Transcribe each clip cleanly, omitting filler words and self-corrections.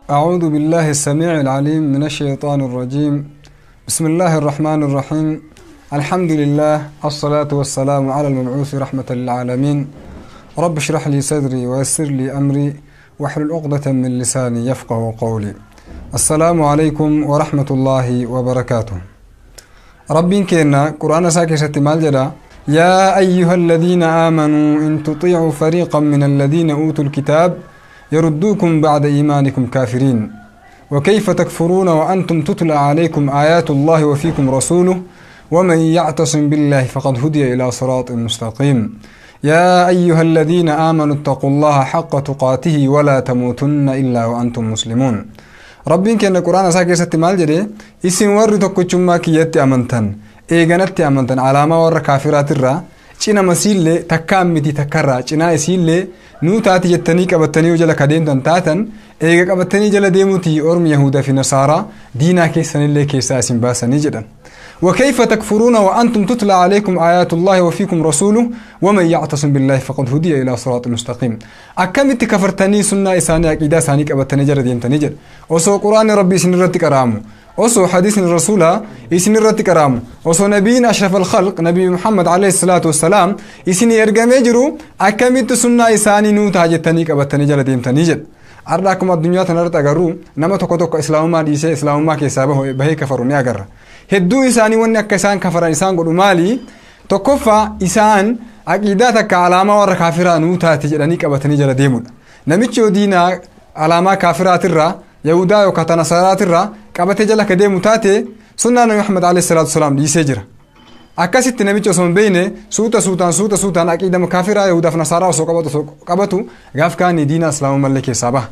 أعوذ بالله السميع العليم من الشيطان الرجيم. بسم الله الرحمن الرحيم. الحمد لله، الصلاة والسلام على المبعوث رحمة للعالمين. رب اشرح لي صدري ويسر لي أمري واحلل عقدة من لساني يفقه قولي. السلام عليكم ورحمة الله وبركاته. ربين كينا قرآن ساكي مال يا أيها الذين آمنوا إن تطيعوا فريقا من الذين أوتوا الكتاب يردوكم بعد إيمانكم كافرين، وكيف تكفرون وأنتم تتلى عليكم آيات الله وفيكم رسوله، ومن يعتصم بالله فقد هدي إلى صراط مستقيم. يا أيها الذين آمنوا اتقوا الله حق تقاته ولا تموتن إلا وأنتم مسلمون. ربين كأن القرآن ساكي ستمال جري اسم ور تكوچما كيتي أمنتن إيغانتي أمنتن علامة ور كافرات الرا چنا مسيلة تكامتي تكرا چنا إسيلة نو تاتي جتني كبتني وجل كدين تاتن إيغا كبتني جل ديموتي أرم يهودا في نصارى دينا كيسن اللي كيسا اسم باسني جدا. وكيف تكفرون وأنتم تتلى عليكم آيات الله وفيكم رسوله ومن يعتصم بالله فقد هدي إلى صراط مستقيم. أكملت كفرتني سنة إساني أكيدا سانيك أبتني جر ديمتني جر وسو قرآن ربي سنرتي كرامو وسو حديث الرسول إسنرتي كرامو وسو نبينا أشرف الخلق نبي محمد عليه الصلاة والسلام إسني إرجامي جرو أكملت سنة إساني نوتا جتنيك أبتني جر ديمتني جر. أرلاكم الدنيا تنرت أجرو نما تقطق إسلام ما ديسة إسلام ما كيسابه بهي كفروني أجر هدو إساني وني كيسان كفر إنسان قدو مالي تكفى إسان أكيداتك علامة ور كافرة نوتا تجرنيك أبتني جل ديمون نمتشو دينا علامة كافرة ترى يهودا وكتنصارى ترى كأبتي جل كديمو تاتي سنة محمد عليه الصلاة والسلام ديسجر أكاسيت نمتشو سون بينه سوتا سوتان سوتا سوتان أكيد مكافرة يهودا في نصارى وسوق سوق قبتو غاف كان دينا إسلام ملك سابه.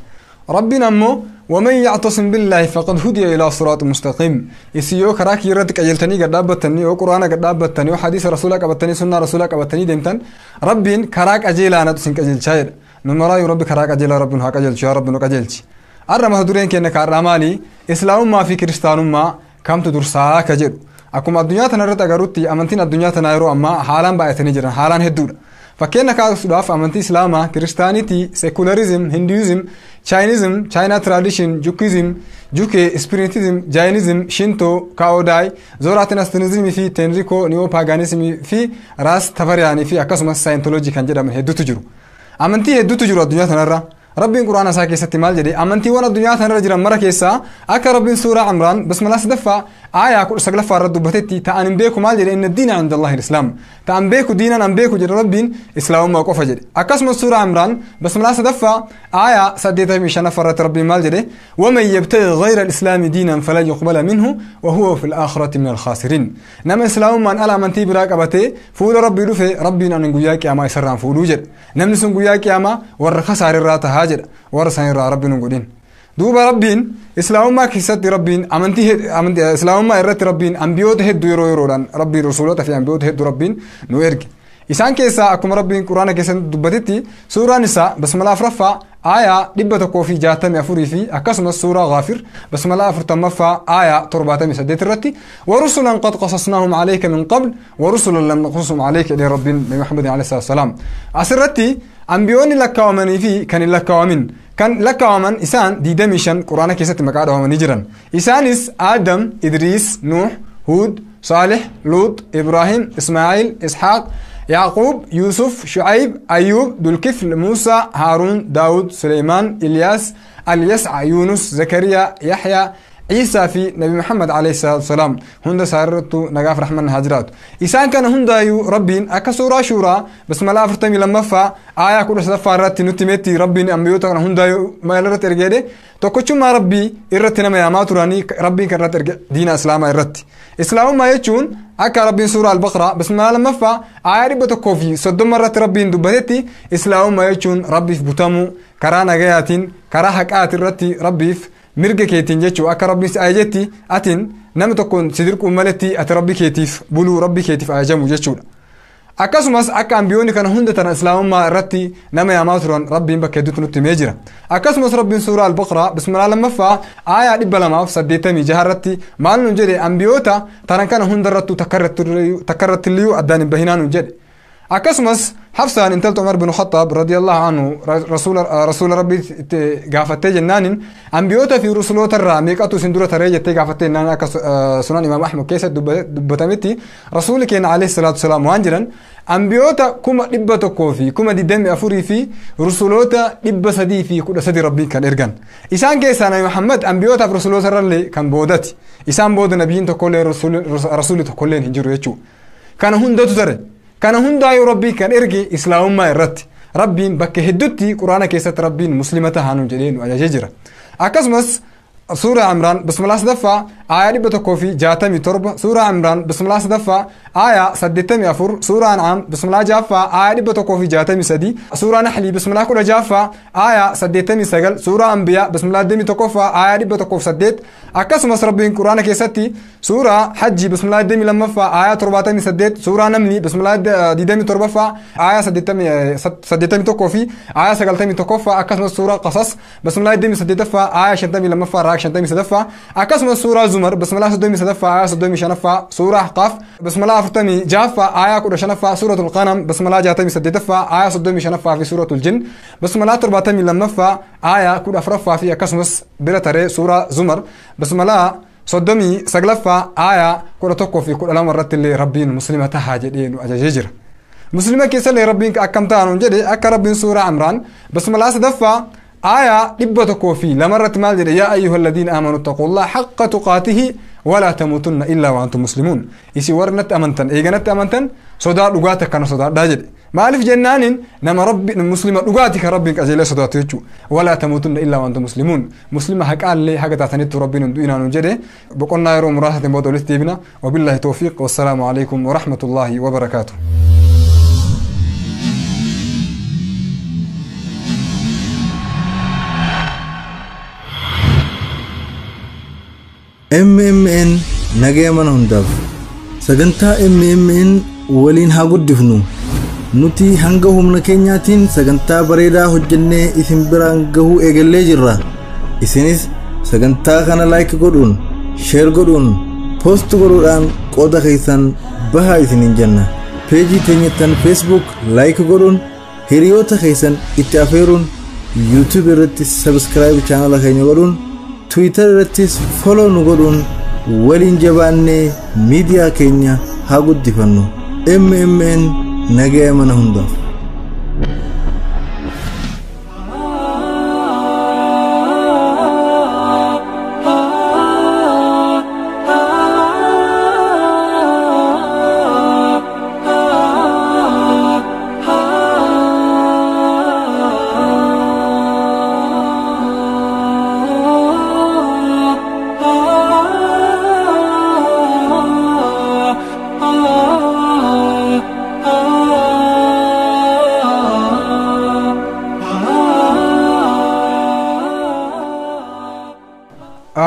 ربنا مو ومن يعتصم بالله فقد هدي إلى صراط مستقيم. إسيو كراك يردك أجلتني قد أبتني وقرآن قد أبتني وحديث رسولك أبتني سنة رسولك أبتني ديمتن ربين كراك أجيلا نتسنك أجل شاير نمراي ربي كراك أجيلا ربنا هاك أجل شاير ربنا أجلش أرى مهدورين كأنك أرمالي إسلام ما في كريستان ما كم تدرسا كجر أكم الدنيا تنرد أجروتي أمنتين الدنيا تنايرو أما حالا بقيتني جرا حالا هدور فكأنك أصداف أمنتي إسلاما كريستانيتي سيكولاريزم هندوزم Chinism China tradition Jukism Juke Spiritism Jainism Shinto Kaodai Zoroastrianism في Tenriko Neo Paganism في راس تفرياني في أقسم الساينتولوجي كان جدا من هدو تجرو أمنتي هدو تجرو الدنيا تنرى ربي القرآن ساكي ستمال جدي أمنتي وانا الدنيا تنرى جرا مرة كيسا أكا ربي سورة عمران بسم الله سدفع آية كل سقلفة رد بتتي تأن بيكو مال جدي إن الدين عند الله الإسلام تأن بيكو دينا أن بيكو جد ربي إسلام ما وقف جدي أقسم سورة عمران بسم الله سدفع آية سديتها مشان فرت ربي مال جدي ومن يبتغي غير الإسلام دينا فلا يقبل منه وهو في الآخرة من الخاسرين. نما إسلام من ألا من تي براك أبتي فول ربي لفه ربي أن نقولك يا ما يسرع فولو جد نمن سنقولك يا ما ورخص على الرات هاجر ورسين را ربي نقولين دوب ربين إسلام ما كيست ربين أمنتي أمنتي إسلام ما إرت ربين أنبيوت هدو يرو يرولان ربي رسولته في أنبيوت هدو ربين نويرك إسان كيسا أكم ربين قرآن كيسا دبتتي سورة نساء بسم الله فرفع آية لبتو كوفي جاتم يفوري في أقسم السورة غافر بسم الله فرتمفع آية ترباتم سديت الرتي ورسلا قد قصصناهم عليك من قبل ورسلا لم نقصصهم عليك إلى ربين محمد عليه الصلاة والسلام. أسرتي أنبيوني لكاومني في كان لكاومن كان لكاومن إسان دي دمشن قرآن كيسة مقعده ونجرا إسانس آدم إدريس نوح هود صالح لوط إبراهيم إسماعيل إسحاق يعقوب يوسف شعيب أيوب ذو الكفل موسى هارون داود سليمان إلياس اليسع يونس زكريا يحيى عيسى في نبي محمد عليه الصلاة والسلام هند سارتو نجاف رحمن هاجرات إسان كان هندا يو ربين أكسورا شورا بسم الله فرتمي لما فا آية كل سفارات نتمتي ربين أمبيوتا كان هندا يو ما يلرت إرجعه تكوتشو ما ربي إرتنا ما ياماتوراني ربين كرت إرجع دين إسلام إرت إسلام ما يجون أكا ربين سورة البقرة بسم الله لما فا آية ربتو كوفي صدم مرة ربين دبهتي إسلام ما يجون ربي في بوتامو كرانا جياتين كراهك آت الرتي ربي في mirga keetiin jechuu akka rabbiin si ajajetti atin nama tokkoon si dirquu maletti ati rabbi keetiif buluu rabbi keetiif ajajamu jechuudha. Akkasumas akka ambiyoonni kana hunda tana islaamummaa irratti nama yaamaa turan rabbiin bakka hedduutti nutti himee jira. Akkasumas rabbiin suuraa al-Baqaraa bismillah lammaffaa aayaa 286 irratti maal nuun jedhe ambiyoota taran kana hunda irrattuu takka irratti iyyuu addaan hin bahinaa nuun jedhe. Akkasumas Hafsaan intalti Umar bin Khattaab radiyallahu anhu rasuula rabbii gaafattee jennaanin ambiyoota fi rusuloota irraa meeqatu isin dura taree jettee gaafattee jennaan akka sunan Imaam Ahmad keessatti dubbatametti rasuulli keenya alayhi salaatu wasalaam waan jedhan ambiyoota 124,000 fi rusuloota 313 rabbiin kan ergan. Isaan keessaa Nabi Muhammad ambiyootaaf rusuloota irrallee kan boodati. Isaan booda nabiyyiin tokkollee rasuulli tokkollee hin jiru jechuudha. Kana hundatu tare. Kana hundaayyuu rabbiin kan erge islaamummaa irratti. Rabbiin bakka hedduutti quraana keessatti rabbiin muslima tahaa jedhee nu ajajee jira. Akkasumas suuraa Imraan bismillah sadaffaa aayaa 167, suuraa Imraan bismillah sadaffaa aayaa 84, suuraa An'aam bismillah jaaffaa aayaa 163, suuraa Nahlii bismillah 16ffaa aayaa 89, suuraa Anbiyaa bismillah 21ffaa aayaa 108. Akkasumas rabbiin quraana keessatti suuraa Hajji bismillah 22ffaa aayaa 78, suuraa Namli bismillah 27ffaa aayaa 81 fi aayaa 91ffaa, akkasumas suuraa Qasas bismillah 28ffaa aayaa 52ffaa raak 53ffaa, akkasumas suuraa Zumar bismillah 33ffaa aayaa 35ffaa, suuraa Ahqaaf bismillah 46ffaa aayaa 15ffaa, suuratul Qanam bismillah 68ffaa aayaa 35ffaa fi suuratul Jin bismillah 72ffaa aayaa 14ffaa fi akkasumas bira taree suuraa Zumar bismillah 39ffaa aayaa 11 fi 12 irratti illee rabbiin muslima tahaa jedhee nu ajajee jira. Muslima keessallee rabbiin akkam ta'an jedhe akka rabbiin suuraa Imraan bismillah sadaffaa aayaa 102 irratti maal jedhe yaa ayyuha alladhiina aamanu ittaqullaha haqqa tuqaatihi walaa tamuutunna illaa wa antum muslimuun. Isin warri natti amantan eeganatti amantan sodaa dhugaati akkana sodaadhaa jedhe. Maaliif jennaanin nama rabbi muslima dhugaati kan rabbiin qajeelee sodaatu jechuudha. Walaa tamuutunna illaa wa antum muslimuun. Muslima haqaallee haga taatanitti rabbiin hin du'inaa nuun jedhe. Boqonnaa yeroo muraasatiin booda walitti deebina. Wabillahi tawfiiq wassalaamu alaikum wa rahmatullahi wa barakaatuh. MMN nagaya mana hundaaf sagantaa MMN waliin haa guddifnu. Nuti hanga humna keenyaatiin sagantaa bareedaa hojjennee isin biraan gahuu eegallee jirra. Isinis sagantaa kana like godhuun, share godhuun, post godhuudhaan qooda keessan bahaa isiniin jenna. Peejii teenyattan Facebook like godhuun, hiriyoota keessan itti afeeruun, YouTube irratti subscribe chaanala keenya godhuun, Twitter irrattis follow nu godhuun waliin jabaannee miidiyaa keenya haa guddifannu. MMN nagaya mana hundaaf.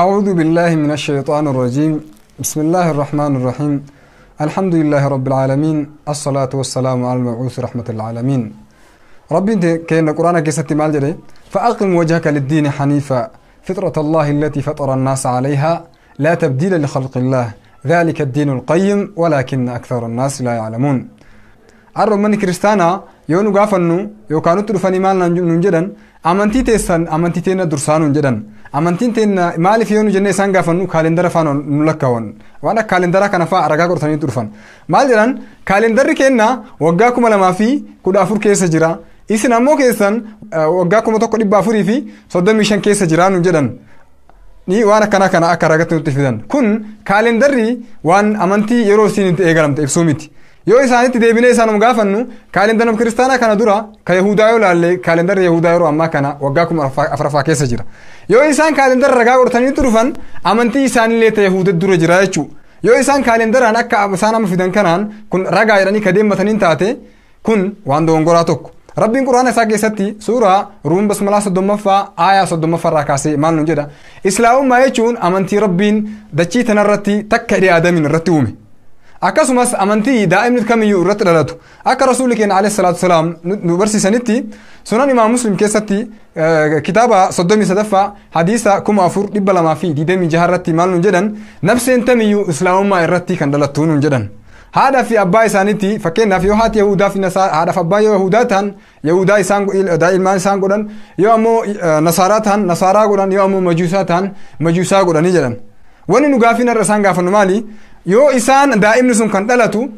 أعوذ بالله من الشيطان الرجيم. بسم الله الرحمن الرحيم. الحمد لله رب العالمين، الصلاة والسلام على المبعوث رحمة العالمين. ربي كأن القرآن كيست مال جري فأقم وجهك للدين حنيفا فطرة الله التي فطر الناس عليها لا تبديل لخلق الله ذلك الدين القيم ولكن أكثر الناس لا يعلمون. عرب من كريستانا يونو غافنو يو كانوا تلفني مالنا ننجدن amantii teessan amantii teenna dursaanuun jedhan amantiin teenna maaliif yoo nu jennee isaan gaafannu kaalendara faan nu lakkaawwan waan akka kaalendara kana faa ragaa godhatanii dhufan maal jedhan kaalendarri keenna waggaa 2014 keessa jira isin ammoo keessan waggaa 1435 keessa jira nu jedhan ni waan akkana kana akka ragatti nutti fidan kun kaalendarri waan amantii yeroo isiin itti eegalamte ibsuu miti. Yoo isaanitti deebinee isaanum gaafannu kaalendarri kiristaanaa kana dura ka Yahudaa yoo laalle kaalendarri Yahudaa yeroo ammaa kana waggaa 4000 keessa jira. Yoo isaan kaalendara ragaa godhatanii dhufan amantii isaanillee ta'e Yahudaa dura jira jechuudha. Yoo isaan kaalendaraan akka isaan amma fidan kanaan kun ragaa jedhanii ka deemmataniin taate kun waan dogongoraa tokko. Rabbiin quraana isaa keessatti suuraa Ruum basmalaa 30ffaa aayaa 30ffaa irraa kaasee maal nuun jedha? Islaamummaa jechuun amantii Rabbiin dachii tanarratti takka hidhee Aadamiin irratti uume. Akkasumas amantii daa'imni kamiyyuu irratti dhalatu akka rasuulli keenya alayhi salaatu wasalaam nu barsiisanitti sunan imaam Muslim keessatti kitaaba 33ffaa hadiisa 4226 irratti maal nuun jedhan nafseen tamiyyuu islaamummaa irratti kan dhalattu nuun jedhan. Haadha fi abbaa isaaniitti fakkeenyaaf yoo haati Yahudaa fi haadha fi abbaa yoo Yahudaa ta'an Yahudaa isaan ilmaan isaan godhan, yoo ammoo Nasaaraa ta'an Nasaaraa godhan, yoo ammoo Majuusaa ta'an Majuusaa godhanii jedhan. Wanni nu gaafiin har'a isaan gaafannu maali? Yoo isaan daa'imni sun kan dhalatu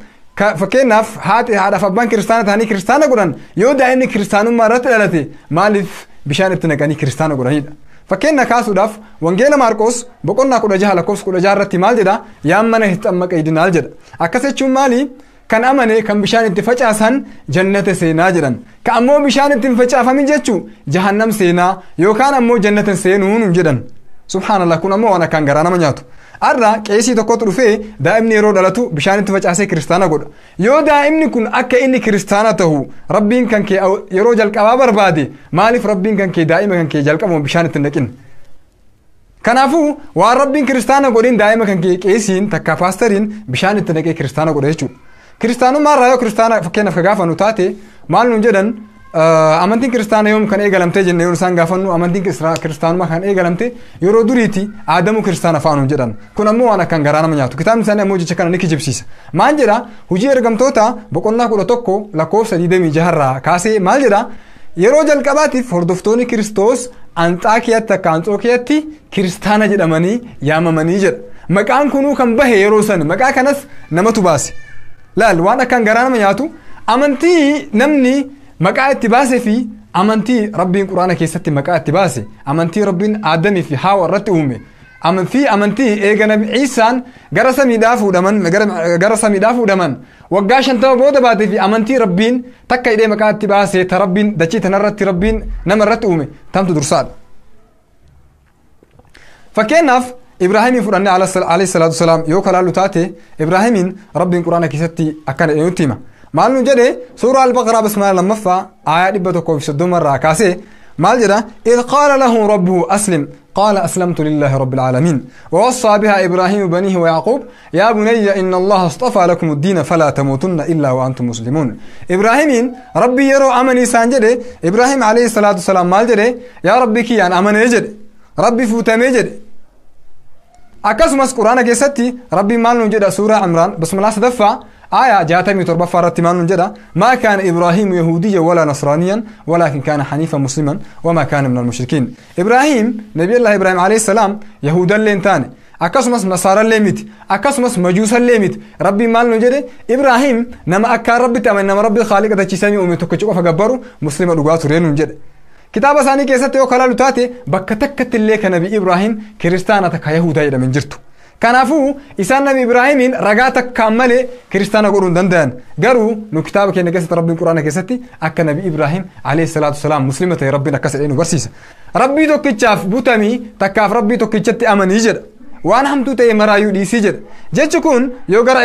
fakkeenyaaf haadha fi abbaan kiristaana ta'anii kiristaana godhan, yoo daa'imni kiristaanummaa irratti dhalate maaliif bishaan itti naqanii kiristaana godhanidha? Fakkeenya kaasuudhaaf Wangeela Maarqos boqonnaa 16 lakkoofsa 16 irratti maal jedha? Yaan mana hixammaqa idinaal jedha. Akkas jechuun maali? Kan amane kan bishaan itti facaasan jannata seenaa jedhan. Ka ammoo bishaan itti hin facaafamin jechuu jahannam seenaa yookaan ammoo jannata seenuu jedhan. Subhaanallah, kun ammoo waan akkaan garaa nama nyaatu. Har'a qeesii tokkotu dhufee daa'imni yeroo dhalatu bishaan itti facaasee kiristaana godha. Yoo daa'imni kun akka inni kiristaana ta'u rabbiin kan kee yeroo jalqabaa barbaade, maaliif rabbiin kan kee daa'ima kan kee jalqabuma bishaan itti naqin? Kanaafuu waan rabbiin kiristaana godhin daa'ima kan kee qeesiin takka paastariin bishaan itti naqee kiristaana godha jechuudha. Kiristaanummaa irraa yoo kiristaana fakkeenyaaf ka gaafannu taate maal nuun jedhan? Amantiin kiristaana yoom kan eegalamte jenne yeroo isaan gaafannu, amantiin kiristaanummaa kan eegalamte yeroo duriiti, aadamuu kiristaana fa'aa nuun jedhan. Kun ammoo waan akkaan garaa nama nyaatu. Kitaabni isaanii ammoo jecha kana ni kijibsiisa. Maal jedha? Hojii ergamtoota boqonnaa 11 lakkoofsa 26 irraa kaasee maal jedha? Yeroo jalqabaatiif hordoftoonni Kiristoos Anxaakiyaatti akka Anxookiyaatti kiristaana jedhamanii yaamamanii jedha. Maqaan kunuu kan bahe yeroo san, maqaa kanas namatu baase. Laal, waan akkaan garaa nama nyaatu, amantii namni maqaa itti baasee fi amantii rabbiin quraana keessatti maqaa itti baase, amantii rabbiin Aadamii fi Haawa irratti uume fi amantii eega Nabi Iisaan gara samiidhaa fuudhaman, gara samiidhaa fuudhaman waggaa 50 booda baatee fi amantii rabbiin takka hidhee maqaa itti baase ta rabbiin dachii tanarratti rabbiin nama irratti uume tamtu dursaadha. Fakkeenyaaf Ibraahimiin fudhannee alayhi salaatu wasalaam yoo kalaallu taate, Ibraahimiin rabbiin quraana keessatti akkana jedhee nutti hima. Maal nu jedhe? Suuraa Al-Baqaraa basmala lammaffaa aayaa 130 irraa kaasee maal jedha? إذ قال له ربه أسلم قال أسلمت لله رب العالمين ووصى بها إبراهيم بنيه ويعقوب يا بني إن الله اصطفى لكم الدين فلا تموتن إلا وأنتم مسلمون. إبراهيم ربي يرو أمني سانجده، إبراهيم عليه الصلاة والسلام مال جده؟ يا ربي كي أن أمني جده، ربي فوتمي جده. Akkasumas quraana keessatti rabbi maal nuun jedha? Suuraa Imraan basmalaa sadaffaa آية جاتمي تربة فرت مان جدا: ما كان إبراهيم يهوديا ولا نصرانيا ولكن كان حنيفا مسلما وما كان من المشركين. إبراهيم، نبي الله إبراهيم عليه السلام، يهودا لين تاني، akkasumas nasaarallee miti, akkasumas majuusallee miti. Rabbiin maal nu jedhe? Ibraahim nama akkaan rabbitti amane, nama rabbi khaaliqa dachiisamii uume tokkicha qofa gabbaru, muslima dhugaa ture nuun jedhe. Kitaaba isaanii keessatti yoo kalaalu taate bakka takkatti illee kan nabi Ibraahim kiristaana takka Yahudaa jedhamen jirtu. Kanaafuu isaan nabi Ibraahimiin ragaa takkaan malee kiristaana godhuu hin danda'an. Garuu nu kitaaba keenya keessatti rabbiin quraana keessatti akka nabi Ibraahim alayhi salaatu wasalaam muslima ta'e rabbiin akkas jedhee nu barsiisa. Rabbii tokkichaaf butamii takkaaf rabbii tokkichatti amanii jedha. Waan hamtuu ta'e maraayyuu dhiisii jedha. Jechi kun yoo gara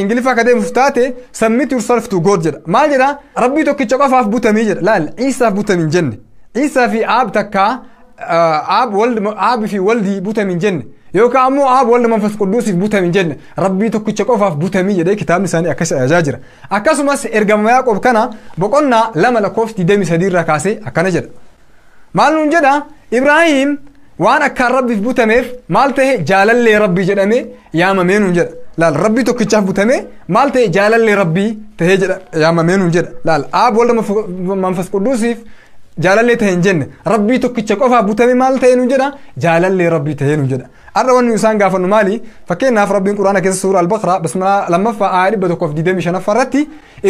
Ingiliffaa akka deemuuf taate "submit yourself to God" jedha. Maal jedha? Rabbii tokkicha qofaaf butamii jedha. Laal, Iisaaf butamii hin jenne. Iisaa fi Aab takkaa Aab Wald, Aab fi Waldii butamii hin jenne. Yookaan ammoo Aab Walda Manfas Qudduusiif butamii hin jenne. Rabbii tokkicha qofaaf butamii jedhee kitaabni isaanii akkas ajajaa jira. Akkasumas ergama Yaaqoob kana boqonnaa 2 lakkoofsa 23 irraa kaasee akkana jedha. Maal nuun jedha? Ibraahim waan akkaan rabbiif butameef maal ta'e? Jaalallee rabbii jedhamee yaamamee nuun jedha. Laal, rabbii tokkichaaf butamee maal ta'e? Jaalallee rabbii ta'ee jedha yaamamee nuun jedha. Laal, Aab Walda Manfas Qudduusiif jaalallee ta'e hin jenne. Rabbii tokkicha qofaaf butame maal ta'e nuun jedha? Jaalallee rabbii ta'e nuun jedha. Har'a wanni isaan gaafannu maali? Fakkeenyaaf rabbiin quraana keessa suuraa Al-Baqaraa basmalaa lammaffaa aayaa 125 irratti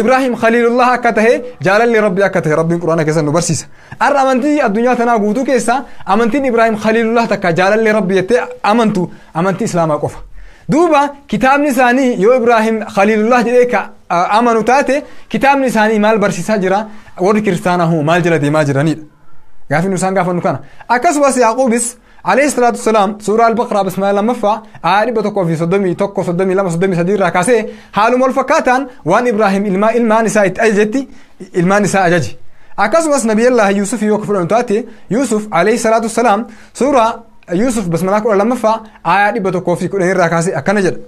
Ibraahim Khaliilullah akka ta'e, jaalallee rabbii akka ta'e rabbiin quraana keessa nu barsiisa. Har'a amantii addunyaa tanaa guutuu keessa amantiin Ibraahim Khaliilullah takka jaalallee rabbii jettee amantu amantii Islaamaa qofa. Duuba kitaabni isaanii yoo Ibraahim Khaliilullah jedhee ka amanu taate, kitaabni isaanii maal barsiisaa jira? Warri kiristaanaa hoo maal jala deemaa jiranidha? Gaafi nu isaan gaafannu kana. Akkasumas Yaaqubis alayhi salaatu wasalaam suuraa Al-Baqaraa bismillah lammaffaa aayaa 131, 32, 33 irraa kaasee haaluma wal fakkaataan waan Ibraahim ilmaan isaa itti ajajetti ilmaan isaa ajaje. Akkasumas Nabiyallah Yuusuf yoo fudhannu taate, Yuusuf alayhi salaatu wasalaam suuraa Yuusuf basmalaa 12ffaa aayaa 110 irraa kaasee akkana jedha: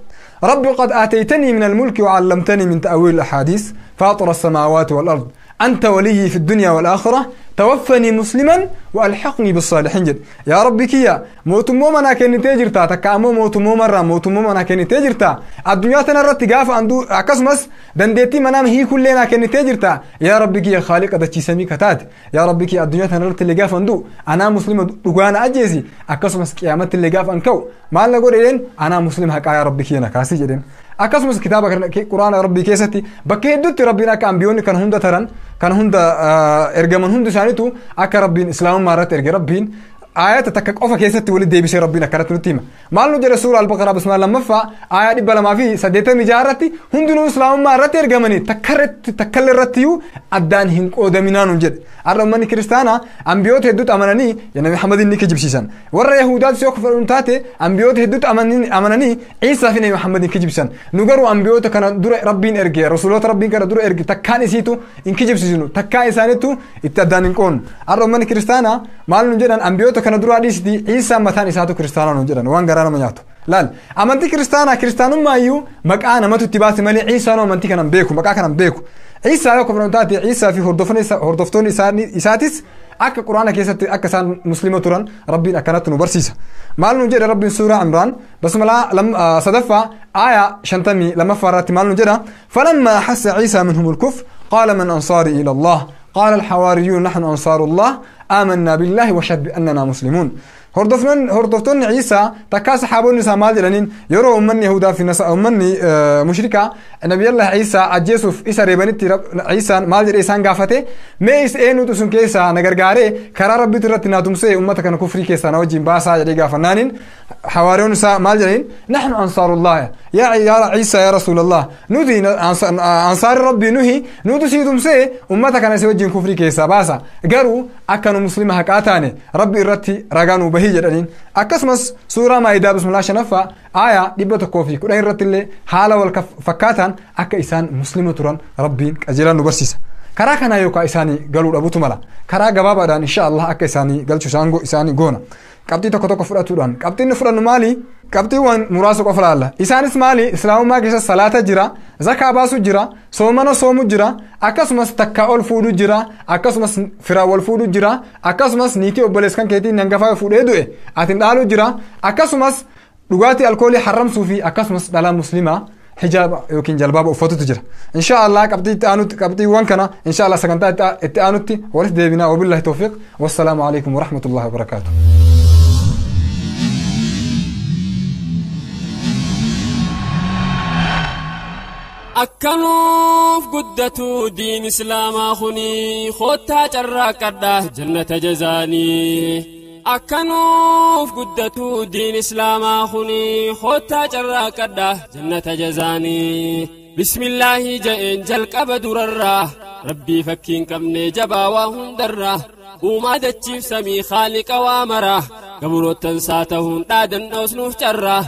رب قد آتيتني من الملك وعلمتني من تأويل الأحاديث فاطر السماوات والأرض. أنت ولي في الدنيا والآخرة توفني مسلما وألحقني بالصالحين جد. يا ربي كيا موت مومنا كن تجرتا تكامو موت مومرا موت مومنا كن تجرتا الدنيا تنرت غاف اندو اكسمس دندتي منام هي كلنا كن تجرتا يا ربي كيا خالق دچي سمي كتات يا ربي كيا الدنيا تنرت اللي غاف اندو انا مسلم دغانا اجيسي اكسمس قيامت اللي غاف انكو ما لغورين انا مسلم حقا يا ربي كيا نكاسي جدين. Akkasumas kitaaba quraana rabbii keessatti bakka hedduutti rabbiin akka ambiyoonni kan hunda taran kan hunda ergaman hundi isaaniitu akka rabbiin islaamummaa irratti erge rabbiin aayata takka qofa keessatti walitti deebisee rabbiin akkanatti nutti hima. Maal nu jedhe suura Al-Baqaraa bismillah lammaffaa aayaa 286 irratti hundinuu islaamummaa irratti ergamanii takkallee irrattiyyuu addaan hin qoodaminaa nuun jedhe. Har'a uummanni kiristaanaa ambiyoota hedduutti amananii Nabi Muhammadin ni kijibsiisan. Warra Yahudaatti yoo fedhuun taate ambiyoota hedduutti amananii Ciisaa fi Nabi Muhammadin kijibsiisan. Nu garuu ambiyoota kana dura rabbiin erge rasuulota rabbiin kana dura erge takkaan isiitu hin kijibsiisnu takkaan isaaniitu itti addaan hin qoonnu. Har'a uummanni kiristaanaa maal nu jedhan ambiyoota kana dura dhiisiti Ciisaa mataan isaatu kiristaanaa nu jedhan waan garaa nama nyaatu. Laal amantii kiristaanaa kiristaanummaayyuu maqaa namatu itti baase malee Ciisaan amantii kanan beeku maqaa kanan beeku. Ciisaa yoo kofran taate Ciisaa fi hordoftoonni isaatis akka quraana keessatti akka isaan muslima turan rabbiin akkanatti nu barsiisa. Maal nu jedha rabbiin suuraa Imraan basmalaa sadaffaa aayaa 52 irratti maal nu jedha falammaa ahassa Ciisaa minhumul kufr qaala man ansaarii ila Allah qaala alxawaariyuun nahnu ansaaru Allah آمنا بالله واشهد بأننا مسلمون. Hordoftoonni Ciisaa takkaa saxaaboonni isaa maal jedhaniin yeroo uummanni Yahudaa fi uummanni mushrikaa Nabiyallah Ciisaa ajjeesuuf isa reebanitti Ciisaan maal jedhee isaan gaafate mee isa eenyutu sun keessaa na gargaaree karaa rabbiitu irratti naa tumsee uummata kana kufrii keessaa na wajjin baasaa jedhee gaafannaaniin xawaariyoon isaa maal jedhaniin nahnu ansaarullah yaa Ciisaa yaa rasuulallah nuti ansaari rabbii nuhi nutu sii tumsee uummata kana si wajjin kufrii keessaa baasa garuu akka nu muslima haqaa taane rabbi irratti ragaa nu bahii jedhaniin. Akkasumas suuraa Maa'idaa bismillah shanaffaa aayaa 110 irratti illee haala wal fakkaataan akka isaan muslima turan rabbiin qajeelaan nu barsiisa. Karaa kanaa yookaan isaanii galuu dhabutu mala. Karaa gabaabaadhaan insha Allah akka isaanii galchu isaanii goona. Qabxii tokko tokko fudhatuudhaan qabxiin nu fudhannu maali? Qabxiiwwan muraasa qofa laalla. Isaanis maali? Islaamummaa keessa salaata jira, zakaa baasu jira, soomana soomu jira, akkasumas takkaa ol fuudhu jira, akkasumas firaa wal fuudhu jira, akkasumas niitii obboleessa kan keetiin hangafaa fuudhee du'e atiin dhaalu jira, akkasumas dhugaatii alkoolii haramsuu fi akkasumas dhalaa muslimaa hijaaba yookiin jalbaaba uffatutu jira. Insha Allah qabxii itti aanutti qabxiiwwan kana insha Allah sagantaa itti aanutti walitti deebinaa. Wabillahi tawfiiq. Wassalaamu alaikum warahmatullahi wabarakaatuh. Akkanuuf guddatu diin islaamaa kuni koottaa carraaqadha jannata jazaanii. Akkanuuf guddatu diin islaamaa kuni koottaa carraaqadha jannata jazaanii. Bismillaahi ja'een jalqaba durarraa rabbii fakkiin qabne jabaa waa hundarraa uumaa dachiif samii khaaliqa waa maraa gabroottansaa ta'uun dhaadannoo nuuf carraa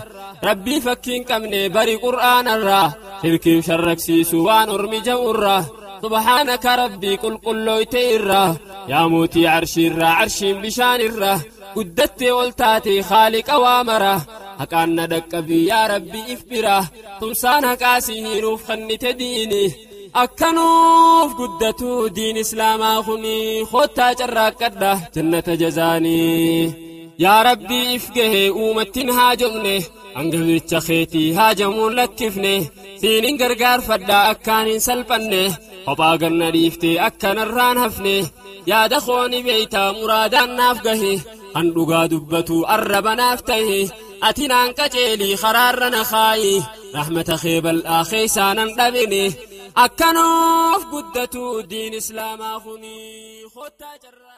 rabbii fakkiin qabne bari qur'aanarraa shirkiif sharraksiisu waan ormi ja'urraa subhaanaka rabbii qulqullooyte irraa yaa mootii arshiirraa arshiin bishaanirraa guddattee ol taate khaaliqa waa maraa haqaan na dhaqqabii yaa rabbii if biraa tumsaan haqaasii hiiruuf kennite diini. Akkanuuf guddatu diin islaamaa kuni koottaa carraaqqadha jannata jazaanii. Yaa rabbii if gahee uumattiin haajomne hangaficha keetii haajamuun lakkifne siinin gargaarfadhaa akkaan hin salphanne kophaa ganna dhiiftee akkanarraan hafne yaada kooni beeytaa muraadaan naaf gahe kan dhugaa dubbatu arraba naaf tahe ati naan qaceelii karaarra na kaayi rahmata kee bal'aa keessaanan dhabine. Akkanuuf guddatu diin islaamaa kuni koottaa carraa.